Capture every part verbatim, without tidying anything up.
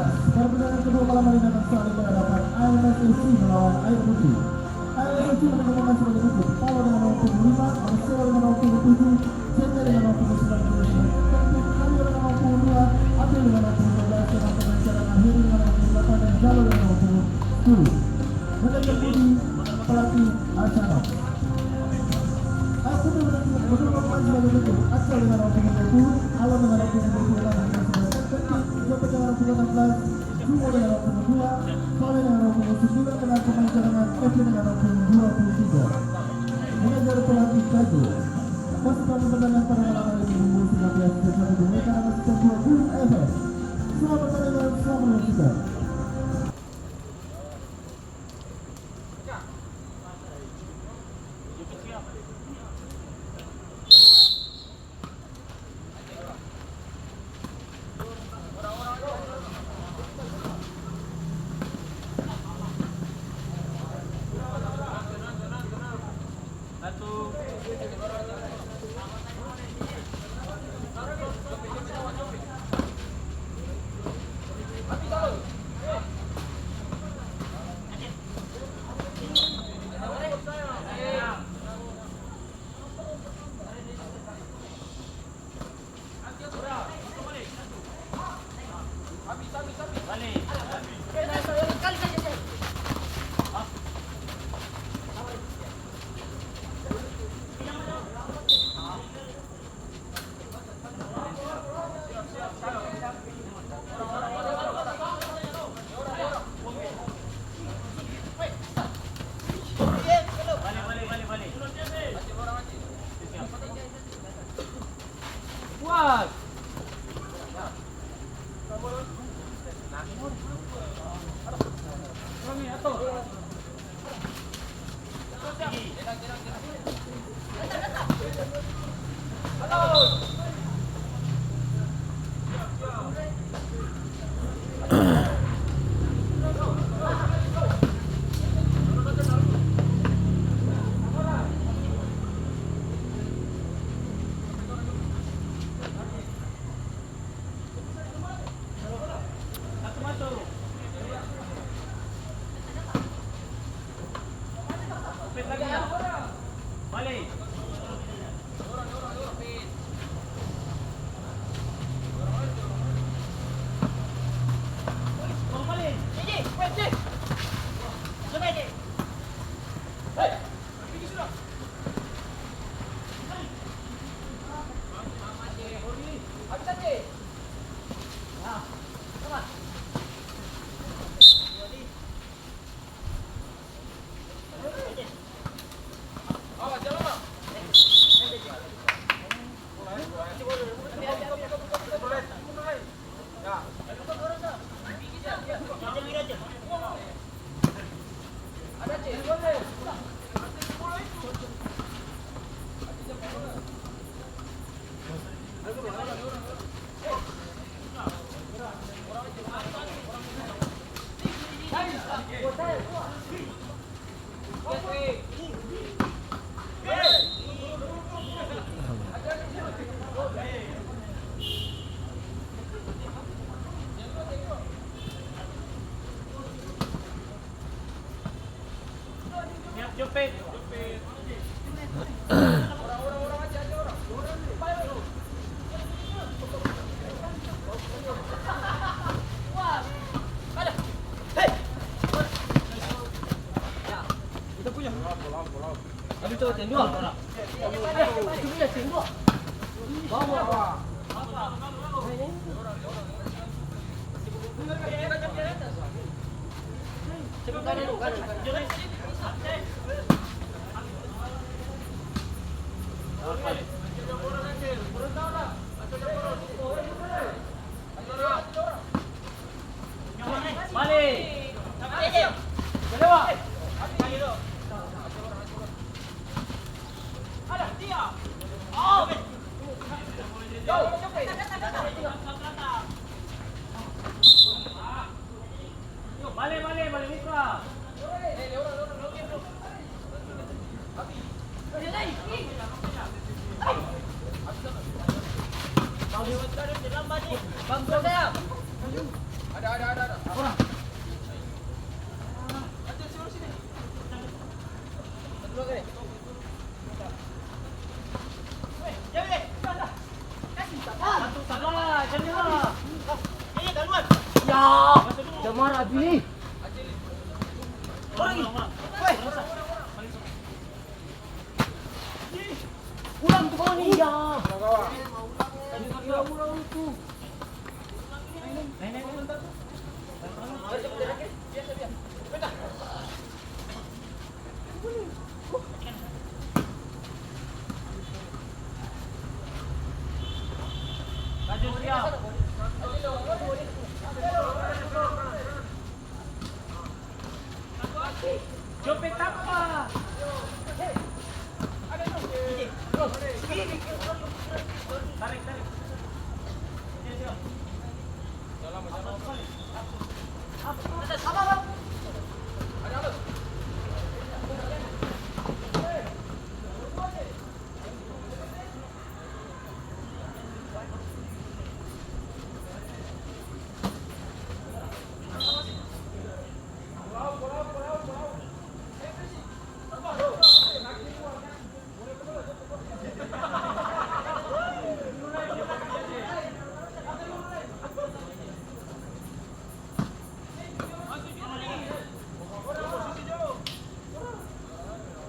Pertandingan kedua malam hari ini akan saling berhadapan A M S F C melawan Air Putih. A M S F C menang dengan skor sebagai berikut: Paulo dengan nomor punggung lima, Marcelo dengan nomor punggung tujuh, Cece dengan nomor punggung sembilan, Kevin Fabio dengan nomor punggung dua, Abel dengan nomor punggung dua belas, dengan pemain cadangan Heri dengan nomor punggung delapan, dan Jalo dengan nomor punggung sepuluh. Menjadi budi pelatih Arsano. Aku tuh benar-benar bermain sebagai berikut: Acel dengan nomor punggung dua puluh, Alon dengan nomor punggung dua puluh enam, dengan sembilan, Kevin Fabio dengan nomor punggung enam belas, Jumo dengan nomor punggung dua, Fale dengan nomor punggung sembilan, dengan pemain cadangan Kevin dengan nomor punggung dua puluh tiga. Manajer pelatih Kajo. Pasukan pertandingan pada malam hari ini, Minggu, sembilan belas Desember dua ribu dua puluh empat, dua Gunung F M. Selamat pertandingan, selamat menyaksikan. Ada, ada, ada, ada. Orang. Ya, Jamar Abili. Orang. Pulang tu kawan ni, ya. Pulang, pulang tu. Jope tapa. Tarik, tarik.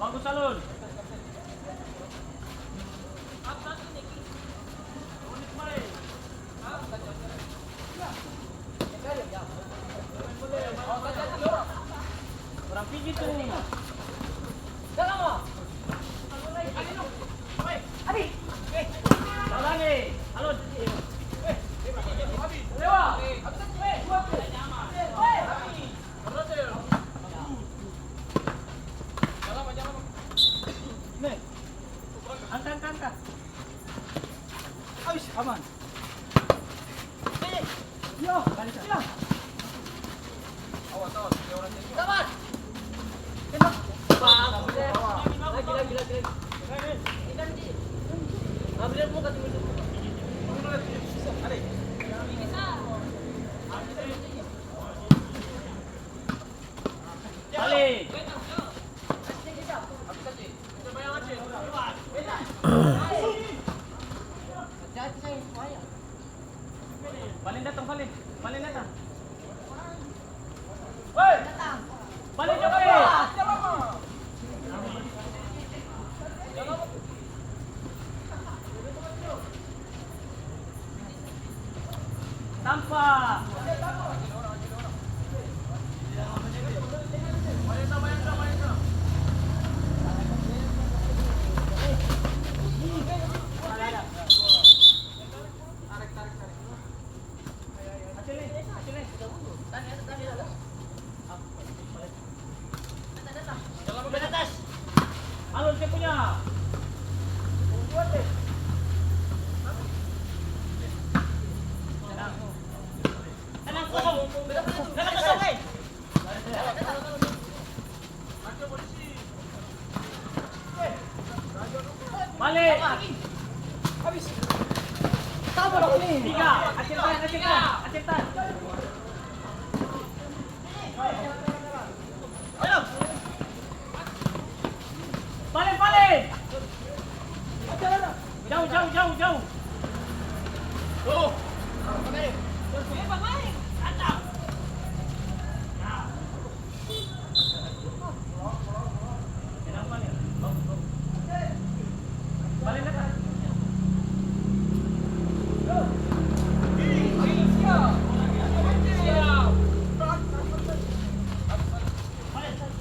Bagus, Alun. Orang pigi tu. Salah ni. Alun. Angka, angka, angka. Abis, aman. Yo, balik, yo. Awas, awas, dia orang jadi. Sabar. Tembak. Bagus, ya. Lagi, lagi, lagi, lagi. Ambil dia muka dulu. Balik. Valen datang, Valen. Valen datang. Valen, Jope. Tampa. Alun, dia punya. Tenang, kosong. Tenang, kosong, eh. Bale. Tiga. Acil tahan, acil tahan, acil tahan. Bale, bale. Jauh, jauh, jauh, jauh.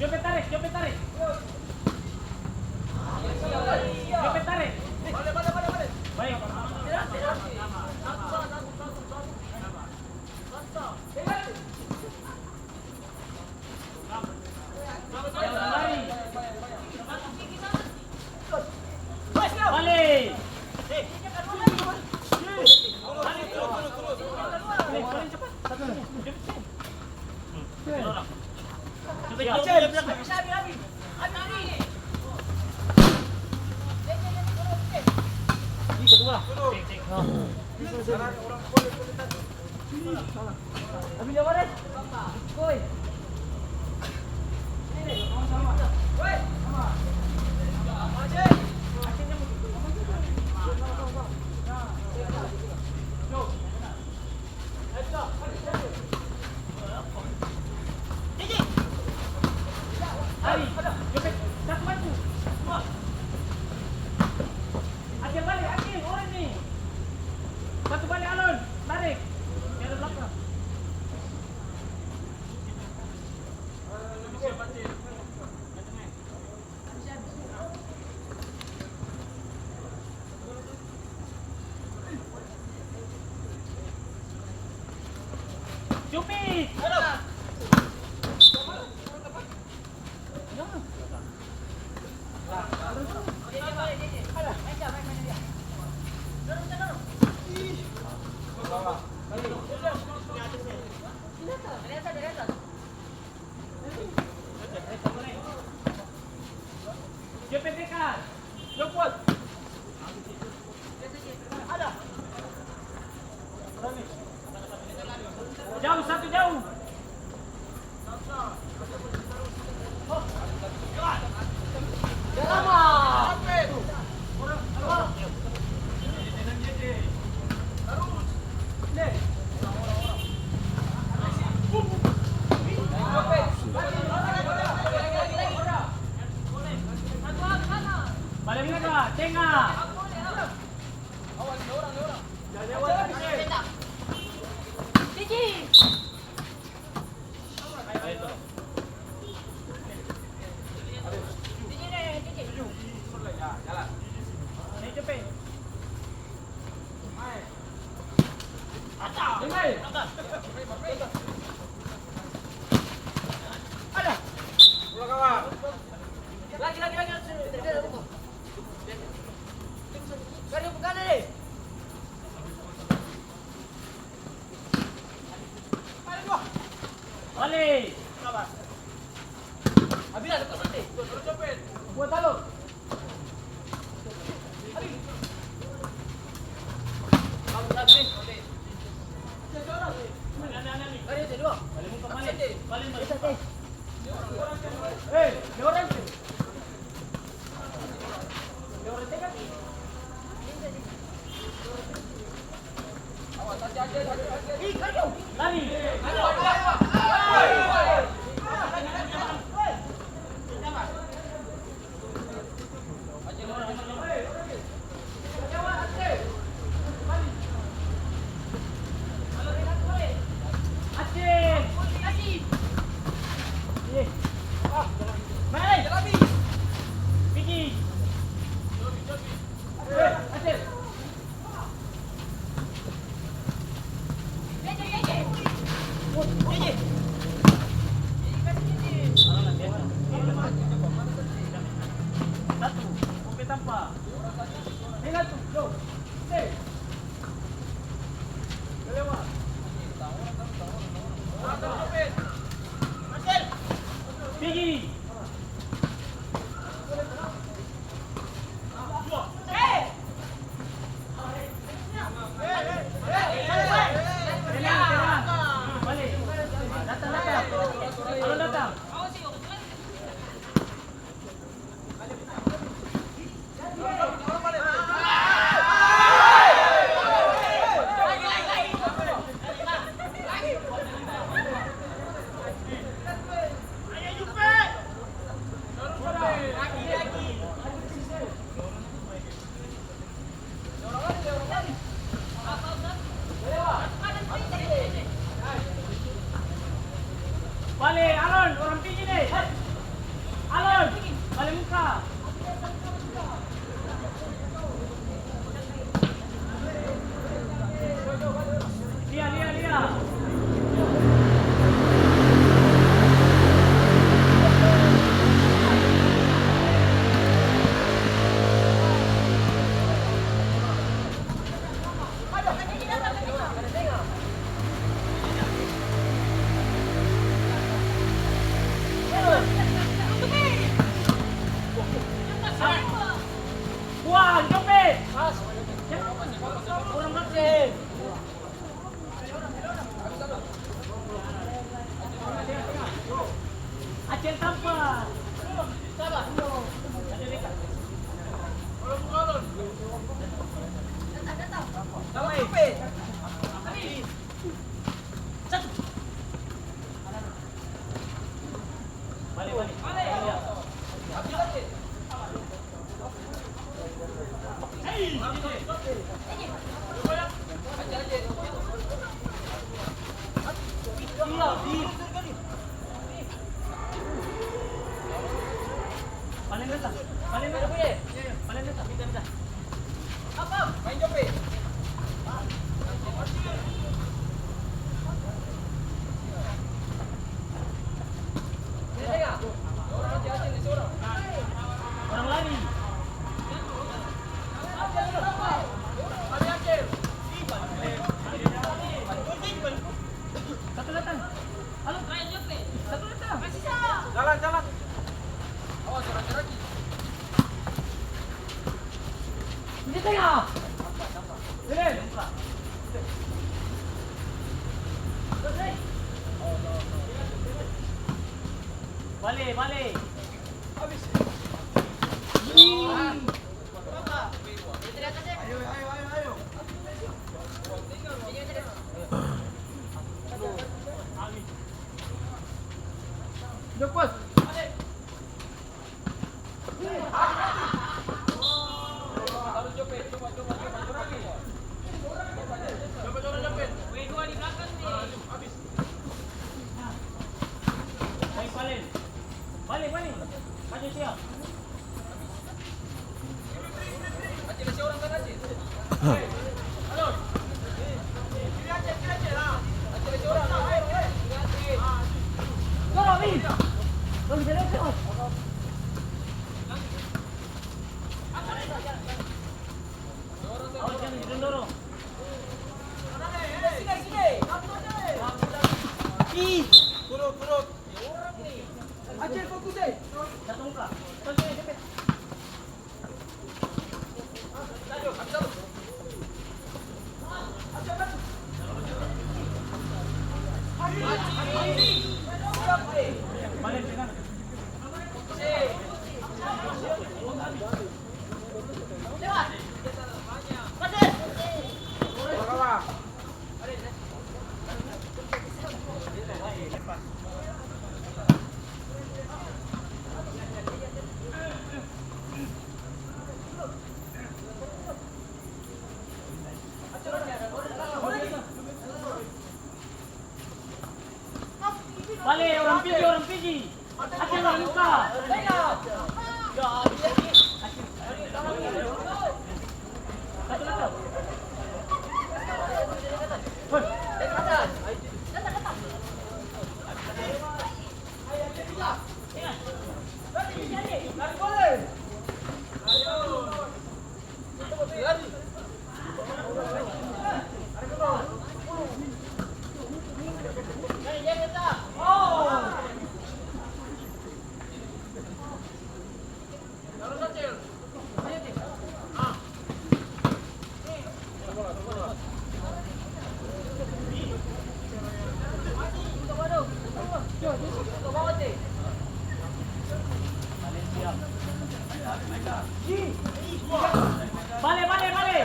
Jope tarik, Jope tarik. Jope tarik. Baik. Acil bale, Acil, orang ni. Satu bale, Alon, tarik. Tiada belakang. Cupit. Jauh, satu jauh. Bale muka, tenga. Bale. Buat talo. Hei, dia orang. Paling beta, paling beta, paling beta, beta, beta. Apa? Main jope. Orang lari. Satu datang. Halo. Satu datang. Jalan, jalan. Awas, orang lagi. Di tengah. Bale, bale. Ayo, ayo, ayo, ayo. Udah, Pos. Balik, balik. Balik, balik. Maju siap. Ih. Turun, turun. Acil, fokus, eh. Bale, orang Fiji, orang Fiji. Acil orang Indonesia. Bale, bale, bale.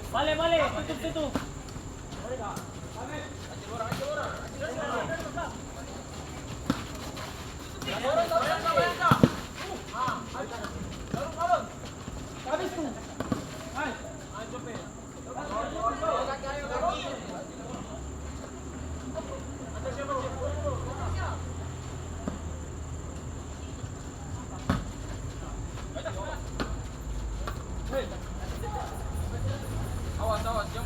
Bale, bale, tutup, tutup. Awas, awas, jang.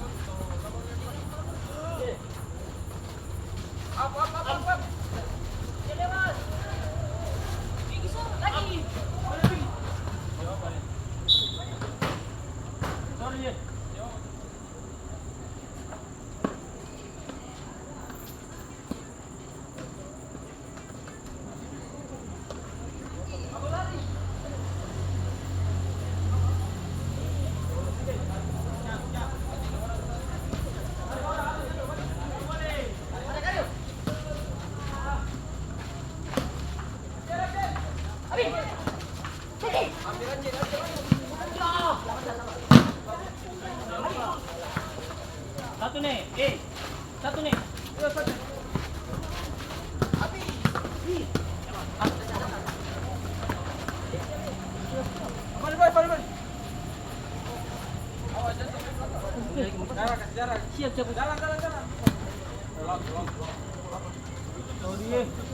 Siap, siap. Jalan, jalan, jalan. Sorry, eh.